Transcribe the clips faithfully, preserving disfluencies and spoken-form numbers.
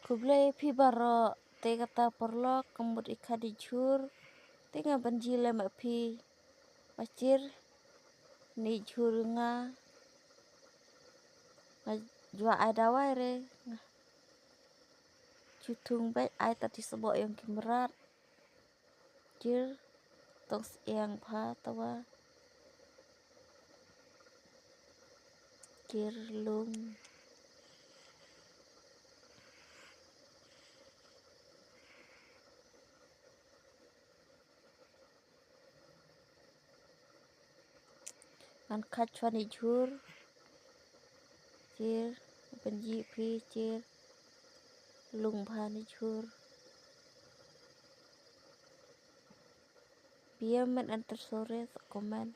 Khublei phi baroh, te kata paralok, ka mut i kha ni jhur, te nga pynji lem ma phi, ma chir ni jhur nga, nga jua ai dawai re, nga ju thung beit ai ta ti sboh yong ki mrad. Kir tong siang pha tawa. Kir lung. Ngan khat chwa ni jhur. Chir, pynji phi chir. Lung bha ni jhur. Biamen enter sore sa comment.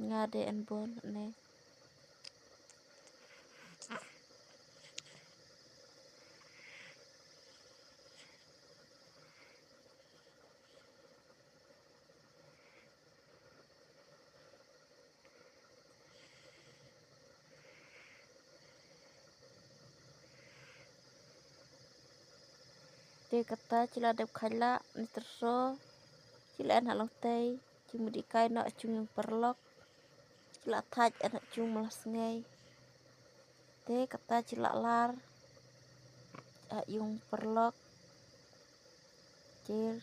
Nga de en bon ne. Te kata chi la dep khaila ni tyrso, chi la en ha long tei, chi mut i kai noh chung yung paralok, chi la thait en ha chung mala sngai. Te kata chi la lar ha yung paralok. Chir,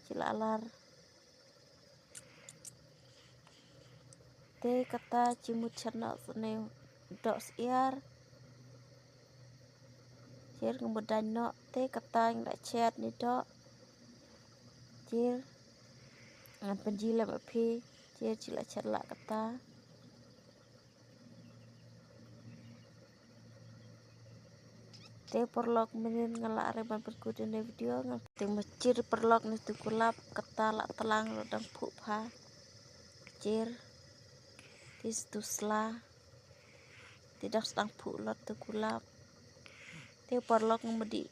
chi la lar. Te kata chi mut chet noh sne doh siar. Chir nga mut dain noh, te kata ngi la chet ni doh. Chir, ngan pynji lem ma phi. Chir chi la chet la kata. Te paralok mynnin nga la re ban pynkut ïa ne video nga te ma chir paralok ni tu kulap kata la tlang lo dang phuh pha. Chir. Te stu sla. Te dang sdang phuh lo tu kulap. Te paralok nga mudi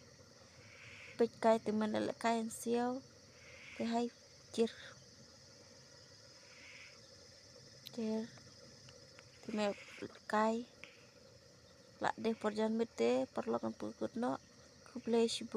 peit kai te men le kai an siaw. Te hai chir. Chir. Te me kai. La dei por jan mit te paralok ngan pynkut noh. Khublei shibun.